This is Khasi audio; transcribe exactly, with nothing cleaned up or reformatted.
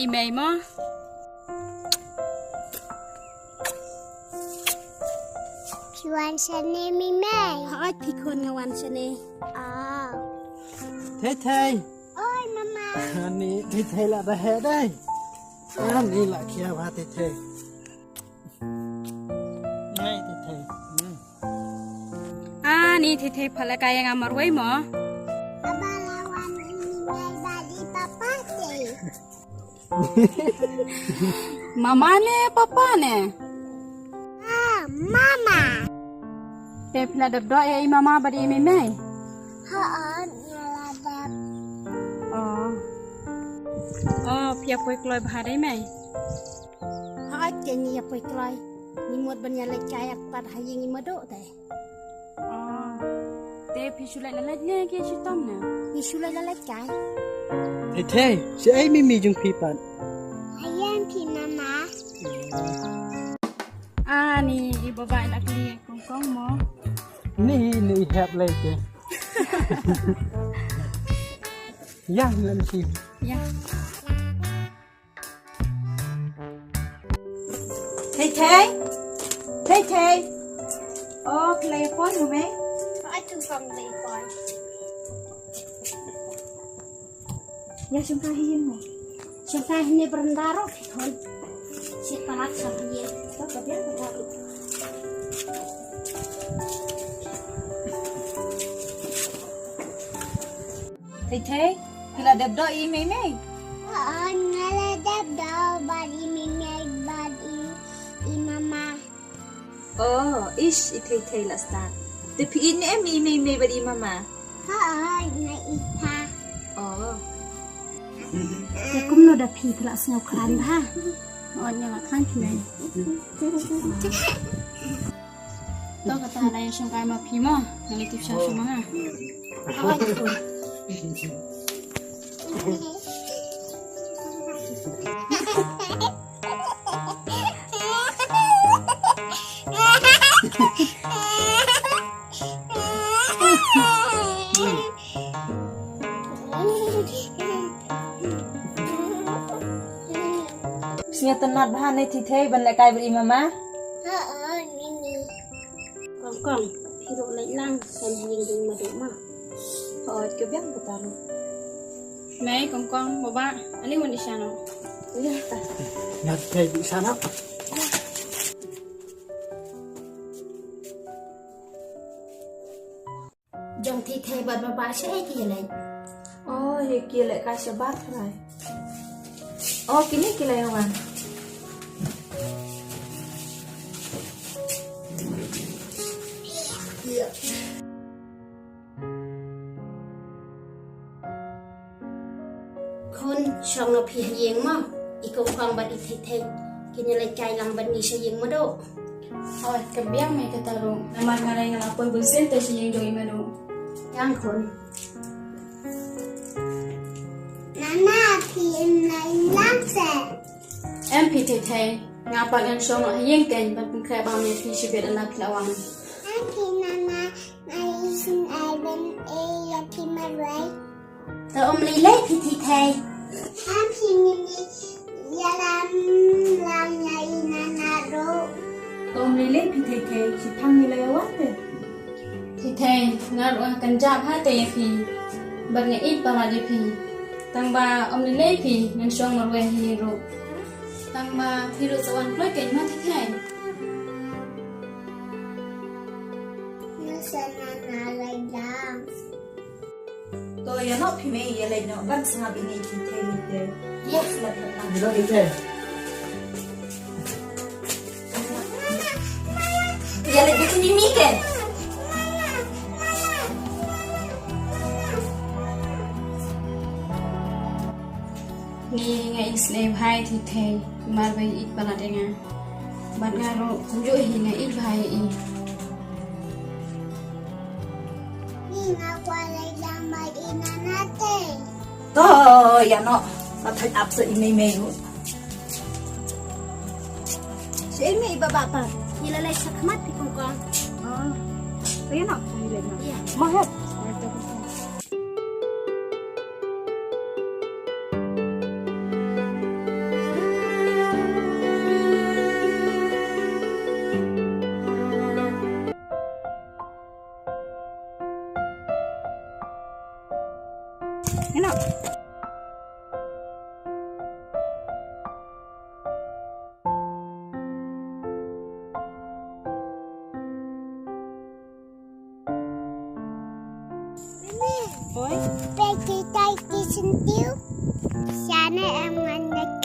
Mei mo. Phi wan shane Mei Mei. Hooid phi khun nga wan shane. Oh. Thei Thei. Oi mama. Ani Thei Thei la da heh dei. Ani la khia ba Thei Thei. Ngai Thei Thei. Ani Thei Thei pha la kai ïa nga marwei mo. Aba la wan ini ngai ba di papa te. Mama ne papa ne? Ah, mama. Te phi la dep doh ïa i mama bad i Mei Mei? Hooid, nga la dep. Oh. Oh, phi ïa poi kloi bha dei Mei? Hooid, te ngi ïa poi kloi. Ngi mut ban ïa leit kai ïa kpat ha ïing i Madu te. Oh. Te phi shu leit la leit ne ki shitom ne? Phi shu leit la leit kai. Thei Thei, shaei Mei Mei jong phi pat? Hajan phi mama. Ani i baba i la kli kong kong mo. Ni ni hep lei te. Ya ngan ki. Ya. Thei Thei. Thei Thei. Oh, phi la ïa poi mo Mei? Ai tu kong la ïa poi. Ïa shong kha hi ïing mo. Shong kha hi ne beranda ro phi khun. Shi palat shong hi ïing. To ka biang ka biang. Thei Thei, phi la dep doh i Mei Mei? Hooid, nga la dep doh bad i Mei Mei bad i, i mama. Oh, ish, i Thei Thei la stad. Te phi ïeit ne em i Mei Mei bad i mama? Hooid, nga ïeit bha. Oh. Te kumno da phi, phi la sngew khlaiñ bha? Hooid, nga la khlaiñ phi Mei. To kata la ïa shong kai ma phi mo, nga la tip sha shong ma nga. Sngewtynnat bha ne Thei Thei ban lehkai bad i mama? Hooid, Mimi. Kong kong, phi ruh leit lang, kan ha ïing jong i Madu ma. Hooid, ka biang kata ruh. Mei, kong kong, baba, ani wan ïa sha noh. Ïa ta. Ngat kai bi sha noh. Jong Thei Thei bad baba shaei ki ïaleit? Oh, ïa ki ïaleit kai sha bathroom. Oh, kine ki la ïa wan. Khun, shong noh phi ha ïing mo. I kong kong bad i Thei Thei kin ïaleit kai lang bad ngi sha ïing Madu. Hooid, ka biang Mei kata ruh. Namar nga la, nga la poi bun sien te sha ïing jong i Madu. Ïa khun. Nana, phi im leit lang se? Em phi Thei Thei. Nga pat ngan shong noh ha ïing kein ban pynkhreh bam ïa phi shibit ynda phi la wan. Em phi Nana, nga isynei ban ïa phi marwei. Te ym lei lei phi Thei Thei. Em phi Mimi, ïalam lang ïa i Nana ruh. Te ym lei lei phi Thei Thei, shi thang ngi la ïa wan te. Thei Thei, nga ruh nga kynjah bha te ïa phi. Bad nga ïeit palat ïa phi. Tang ba ym lei lei phi, ngan shong marwei hi ruh. Tang ba phi ruh sa wan kloi kein ma Thei Thei. Nga sa Nana lai dang. To ïa noh phi Mei, ïa leit noh ban sngap ïa ngi Thei Thei te. Ïa sngap ïa ngi. Ïa noh Thei Thei. Ïa leit bad i Mimi kein. Ngi nga isynei bha ïa Thei Thei, namar ba i ïeit palat ïa nga. Bad nga ruh kumjuh hi nga ïeit bha ïa i. Ngi nga kwah leit lang bad i Nana te. To ïa noh, nga thait ap sa i Mei Mei ruh. Sha i Mei i baba pat. Ngi la leit sha khmat phi kong kong. Oh. To ïa noh, ngi leit noh. Ïa. Mo hep. Ïa to. Ina. Oi. Peki tai ki sentiu. Siane em ngan